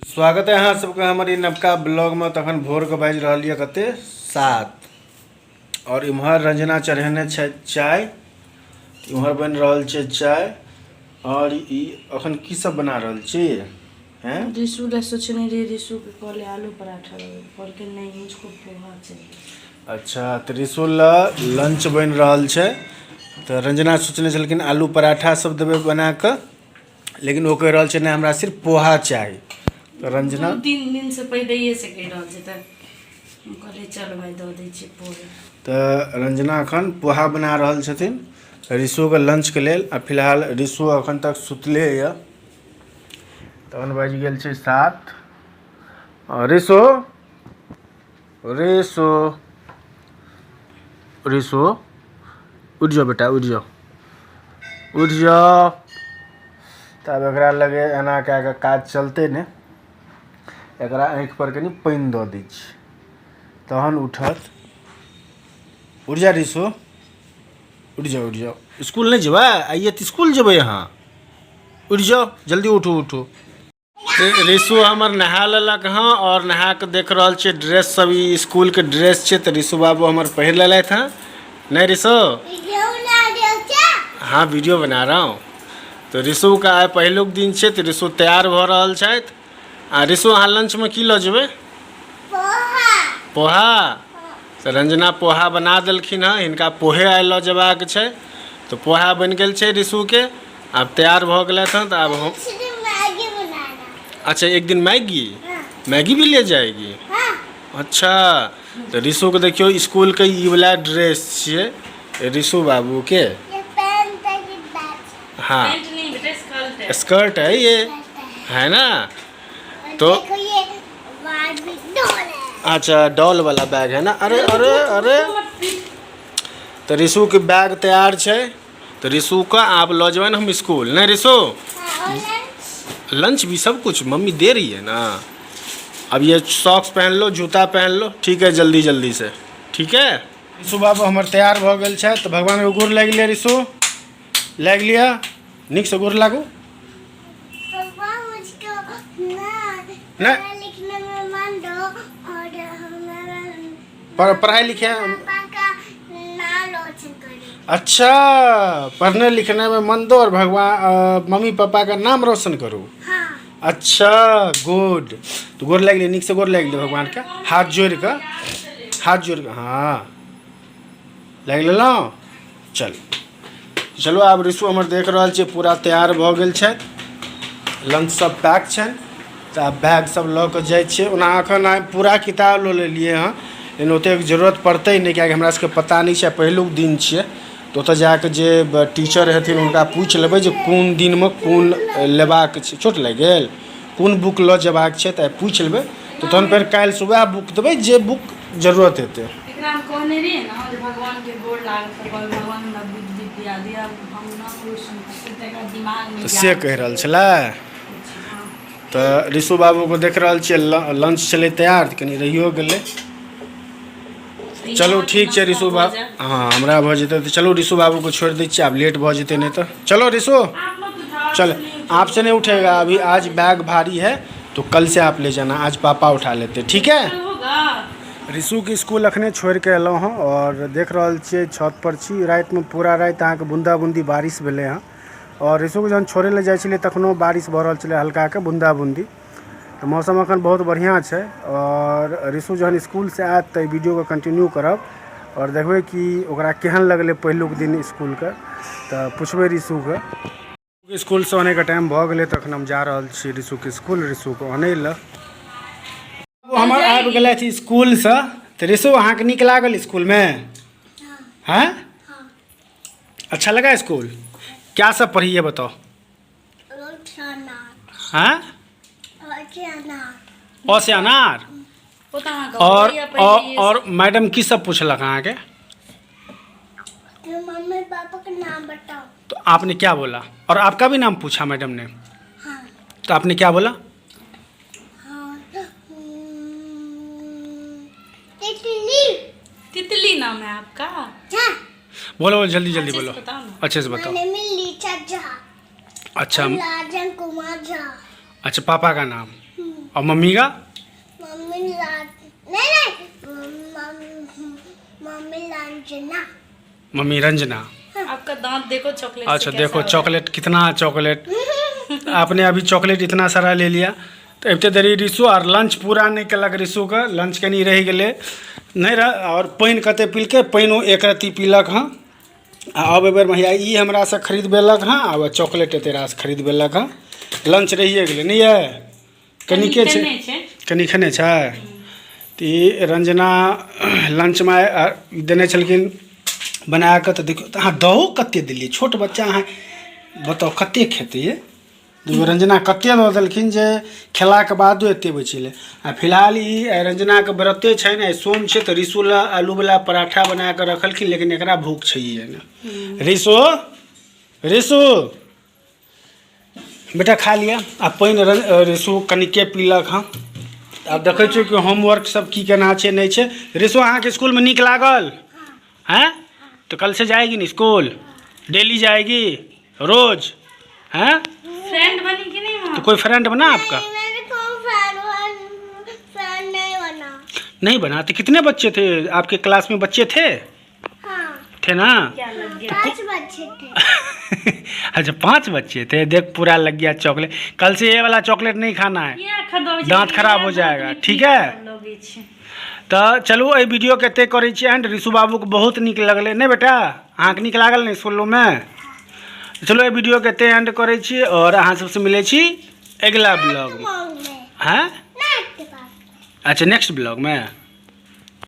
स्वागत है अहाँ सबके हमर ई नवका ब्लॉगमे। तखन भोरके बाजि रहल यऽ कते 7 और इम्हर रंजना चढ़ेने छथि चाय, इम्हर बनि रहल छै चाय। और ई अखन की सब बना रहल छी हैं? रिशु ले सोचने रहिए, रिशु के कहले आलू पराठा देबै, कहलकै नहीं मुझको पोहा चाहिए। अच्छा, तऽ रिशु लए लंच बनि रहल छै। तऽ रंजना सोचने छलखिन आलू पराठा सब देबै बना कऽ, लेकिन ओ कहि रहल छै नहि हमरा सिर्फ पोहा चाही। तऽ रंजना 2-3 दिन से पहिले से कहि रहल छै, तऽ हम कहलियै चल भाइ दऽ दै छियै पोहे। तऽ रंजना अखन पोहा बना रहल छथिन रिशुके लंचके लेल। आ फिलहाल रिशु अखन तक सुतले यऽ। तहन बाजि गेल छै 7। रिशु, रिशु, रिशु उठि जाओ बेटा, उठि जाओ, उठि जाओ। तऽ आब एकरा लगे एना कए कऽ काज चलतै नहि, एकरा आँखि पर कनि पानि दऽ दै छी तहन उठत। उठि जा रिशु, उठि जाओ, उठि जाओ। इसकुल नहि जेबै आइए? तऽ इसकुल जेबै अहाँ? उठि जाओ जल्दी, उठू उठू। रिशु हमर नहा लेलक हँ और नहा कऽ देख रहल छियै ड्रेस सब, ई स्कूलके ड्रेस छै। तऽ रिशु बाबू हमर पहिर लेलथि हँ। नहि रिशु? हाँ वीडियो बना रहा हूँ। तऽ रिशुके आइ पहिलुक दिन छै, तऽ रिशु तैयार भऽ रहल छथि। आ रिशु, अहाँ लंचमे की लऽ जेबै? पोहा। तऽ रंजना पोहा बना देलखिन हँ, हिनका पोहे आइ लऽ जेबाक छै। तऽ पोहा बनि गेल छै रिशुके, आब तैयार भऽ गेलथि हँ। तऽ आब हम अच्छा एक दिन मैगी, मैगी भी ले जाएगी। अच्छा, तऽ रिशुके देखियौ स्कूलके ई वाला ड्रेस छियै रिशु बाबूके। हाँ स्कर्ट है ये, है ना? तो अच्छा डॉल वाला बैग है ना। अरे अरे अरे, तऽ रिशुके बैग तैयार छै। तऽ रिशुके आब लऽ जेबनि हम स्कूल। नहि रिशु, लंच भी सब कुछ मम्मी दे रही है ना। अब ये सॉक्स पहन लो, जूता पहन लो, ठीक है? जल्दी जल्दी से, ठीक है? रिशु बाबू हमर तैयार भऽ गेल छै। तऽ भगवानके गोर लागि लिअ रिशु, लागि लिअ नीकसँ, गोर लागू। नहीं। पढ़ाई लिखे, अच्छा पढ़ने लिखने में मन दो और भगवान मम्मी पापा का नाम रोशन करो। हाँ। अच्छा गुड। तो गोर लागि लिअ नीक से, गोर लागि लिअ भगवान के, हाथ जोड़ कऽ, हाथ जोड़ कऽ। हाँ लागि लेलहुँ। चल चलू, आब रिशु हमर देख रहल छियै पूरा तैयार भऽ गेल छथि, लंच सब पैक छनि। तऽ आब बैग सब लऽ कऽ जाइ छियै। ओना एखन आइ पूरा किताब लऽ लेलियै हँ, लेकिन ओतेक जरूरत पड़तै नहि, किएकि हमरा सबके पता नहि छै, पहिलुक दिन छियै। तऽ ओतऽ जाकऽ जे टीचर हेथिन हुनका पूछि लेबै जे कोन दिनमे कोन लेबाक छै, चोट लागि गेल, कोन बुक लऽ जेबाक छै। तऽ आइ पूछि लेबै, तऽ तहन फेर काल्हिसँ वएह बुक देबै जे बुक जरूरत हेतै। एकरा हम कहने रहियै ने जे भगवानके गोर लागत तऽ कहबै भगवान हमरा बुद्धि विद्या दिअ, हम नाम रोशन करबै, तऽ एकरा दिमागमे तऽ से कहि रहल छलै। तऽ ऋषु बाबूके देख रहल छियै लंच छलै तैयार, तऽ कनि रहियो गेलै। चलू ठीक छै ऋषु बाबू, हँ हमरा भऽ जेतै। तऽ चलू ऋषु बाबूके छोड़ि दै छियै, आब लेट भऽ जेतै नहि तऽ। चलो ऋषु चल, आपसे नहीं उठेगा अभी, आज बैग भारी है, तो कल से आप ले जाना, आज पापा उठा लेते, ठीक है? ऋषुके स्कूल अखने छोड़ि कऽ एलहुँ हँ आओर देख रहल छियै छत पर छी। रातिमे पूरा राति अहाँके बूंदा बूंदी बारिश भेलै हँ। आओर ऋषुके जहन छोड़ै लए जाइ छलियै तखनो बारिश भऽ रहल छलै, हल्काके बूंदा बूंदी। तऽ मौसम अखन बहुत बढ़िआँ छै। आओर ऋषु जहन स्कूलसँ आयत तऽ एहि वीडियोके कंटिन्यू करब आओर देखबै कि ओकरा केहन लगलै पहिलुक दिन स्कूलके। तऽ पुछबै ऋषुके। स्कूलसँ आनैके टाइम भऽ गेलै, तखन हम जा रहल छी ऋषुके स्कूल ऋषुके आनै लए। हमर आबि गेलथि स्कूलसँ। तऽ ऋषु, अहाँके नीक लागल स्कूलमे? हैं, अच्छा लगा स्कूल? क्या सब पढ़ी है बताओ? हैं, अ से अनार। और और मैडम की सब पूछलक अहाँके? मम्मी पापा का नाम बताओ। तो आपने क्या बोला? और आपका भी नाम पूछा मैडम ने? हाँ। तो आपने क्या बोला? हाँ, तितली। तितली नाम है आपका? हाँ। बोलो बोलो जल्दी जल्दी। अच्छे से बोलो। बताओ ना। अच्छे से बताओ। My name is Licha Jha. अच्छा। राजन कुमार झा। अच्छा, पापा का नाम? और मम्मी का? मम्मी नहीं नहीं, मम्मी रंजना। मम्मी रंजना। आपका दांत देखो चॉकलेट से अच्छा कैसा देखो हो रहा है। चॉकलेट, कितना चॉकलेट आपने अभी चॉकलेट इतना सारा ले लिया। तऽ अबिते देरी रिसू आर लंच पूरा नहि केलक। रिसूके लंच कनि रहि गेलै, नहि रह। आओर पानि कते पीलकै? पानिओ एक रत्ती पीलक हँ। आ अब एहि बेरमे हैया ई हमरासँ खरीदबेलक हँ, आब चॉकलेट एते रास खरीदबेलक हँ। लंच रहिए गेलै नहि यै? कनिके छै। खेने छै। कनि खेने छै। तऽ ई रंजना लंचमे देने छलखिन बना कऽ। तऽ देखियौ तऽ अहाँ दहो कते देलियै? छोट बच्चा, अहाँ बताउ, कते खेतै यै? देखियौ, रंजना कते दऽ देलखिन जे खेलाके बादो एते बचेलै। आ फिलहाल ई आइ रंजनाके व्रते छनि, आइ सोम छै, तऽ रिसू लए आलूवला पराठा बना कऽ रखलखिन, लेकिन एकरा भूख छैहे नहि। रिसू, रिसू बेटा, खा लिअ। आ पानि रिसू कनिके पीलक हँ। आब देखै छियै कि होमवर्क सब की केना छै, नहि छै। रिसू, अहाँके स्कूलमे नीक लागल? हैं? तो कल से जाएगी ना स्कूल? डेली जाएगी रोज? हैं? फ्रेंड बनी कि नहीं वहाँ? तो कोई फ्रेंड बना आपका? मेरे को फ्रेंड फ्रेंड नहीं बना। नहीं बना? तो कितने बच्चे थे आपके क्लास में? बच्चे थे? हाँ। थे ना? क्या लग गया? पांच बच्चे थे। अच्छा, पांच बच्चे थे। देख, पूरा लग गया चॉकलेट। कल से ये वाला चॉकलेट नहीं खाना है। ये खदबै छै। दाँत खराब हो जाएगा, ठीक है? लगै छै। तऽ चलू, एहि वीडियोके एते करै छी एंड। ऋषु बाबूके बहुत नीक लगलै। नहि बेटा, अहाँके नीक लागल ने स्कूलमे? चलू, एहि वीडियोके एते एंड करै छी आओर अहाँ सबसँ मिलै छी अगिला ब्लॉगमे। में हैं? नेक्स्ट बार। अच्छा, नेक्स्ट ब्लॉगमे।